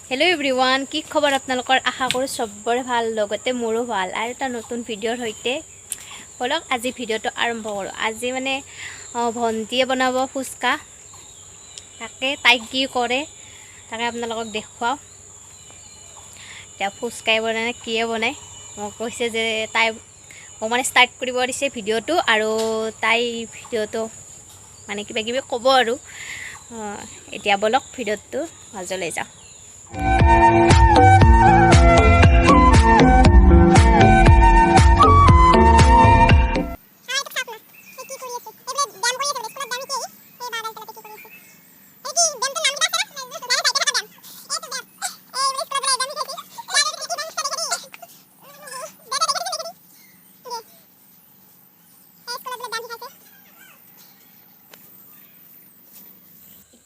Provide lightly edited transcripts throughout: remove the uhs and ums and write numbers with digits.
Hello' everyone, কি খবৰ আপোনালোকৰ? আশা কৰোঁ চবৰে ভাল, লগতে মোৰো ভাল। আৰু এটা নতুন ভিডিঅ'ৰ সৈতে ব'লক আজি ভিডিঅ'টো আৰম্ভ কৰোঁ। আজি মানে ভণ্টিয়ে বনাব ফুচকা, তাকে তাই কি কৰে তাকে আপোনালোকক দেখুৱাওঁ। এতিয়া ফুচকাই বনায় নে কিয়ে বনায়, মোক কৈছে যে তাই মোক মানে ষ্টাৰ্ট কৰিব দিছে ভিডিঅ'টো, আৰু তাই ভিডিঅ'টো মানে কিবা কিবি ক'ব আৰু। এতিয়া ব'লক ভিডিঅ'টো মাজলৈ যাওঁ।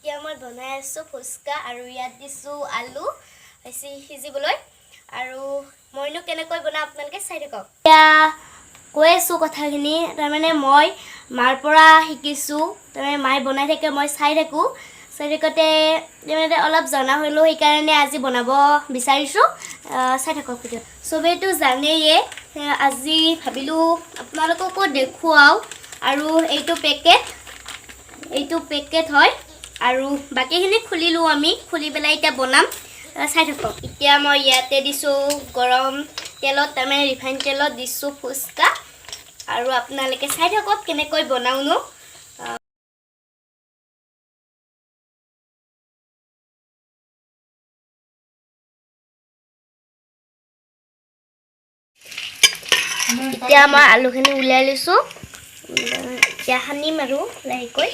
এতিয়া মই বনাই আছোঁ ফুচকা, আৰু ইয়াত দিছোঁ আলু বেছি সিজিবলৈ। আৰু মইনো কেনেকৈ বনাওঁ আপোনালোকে চাই থাকক। এতিয়া কৈ আছোঁ কথাখিনি, তাৰমানে মই মাৰ পৰা শিকিছোঁ। তাৰমানে মায়ে বনাই থাকে, মই চাই থাকোঁ। চাই থাকোঁতে তাৰমানে অলপ জনা হ'লোঁ, সেইকাৰণে আজি বনাব বিচাৰিছোঁ। চাই থাকক ভিডিঅ'। চবেইতো জানেয়ে, আজি ভাবিলোঁ আপোনালোককো দেখুৱাওঁ। আৰু এইটো পেকেট হয়, আৰু বাকীখিনি খুলিলোঁ আমি, খুলি পেলাই এতিয়া বনাম। চাই থাকক। এতিয়া মই ইয়াতে দিছোঁ গৰম তেলত, তাৰমানে ৰিফাইন তেলত দিছোঁ ফুচকা, আৰু আপোনালোকে চাই থাকক কেনেকৈ বনাওঁনো। এতিয়া মই আলুখিনি উলিয়াই লৈছোঁ। এতিয়া সানিম আৰু লাহেকৈ।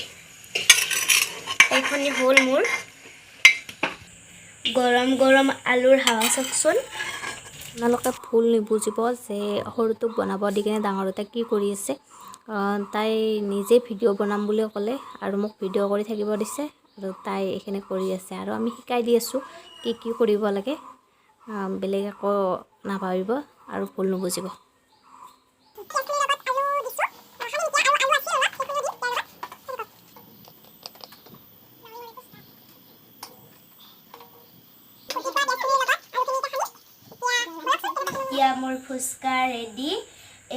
এইখিনি হ'ল মোৰ গৰম গৰম আলুৰ হাৱা, চাওকচোন। আপোনালোকে ভুল নুবুজিব যে সৰুটোক বনাব দি কিনে ডাঙৰটোৱে কি কৰি আছে। তাই নিজে ভিডিঅ' বনাম বুলি ক'লে আৰু মোক ভিডিঅ' কৰি থাকিব দিছে, আৰু তাই এইখিনি কৰি আছে আৰু আমি শিকাই দি আছোঁ কি কি কৰিব লাগে। বেলেগ একো নাভাবিব আৰু ভুল নুবুজিব। এতিয়া মোৰ ফুচকা ৰেডি।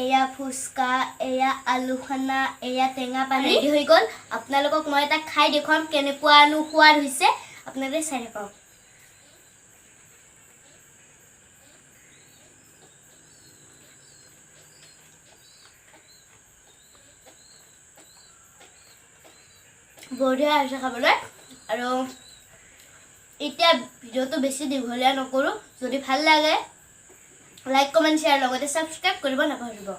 এয়া ফুচকা, এয়া আলু খানা, এয়া টেঙা পানী ৰেডি হৈ গ'ল। আপোনালোকক মই এটা খাই দেখুৱাম কেনেকুৱানো সোৱাদ হৈছে, আপোনালোকে চাই থাকক। বঢ়িয়া হৈছে খাবলৈ। আৰু এতিয়া ভিডিঅ'টো বেছি দীঘলীয়া নকৰোঁ। যদি ভাল লাগে, লাইক, কমেণ্ট, শ্বেয়াৰ, লগতে ছাবস্ক্ৰাইব কৰিব নাপাহৰিব।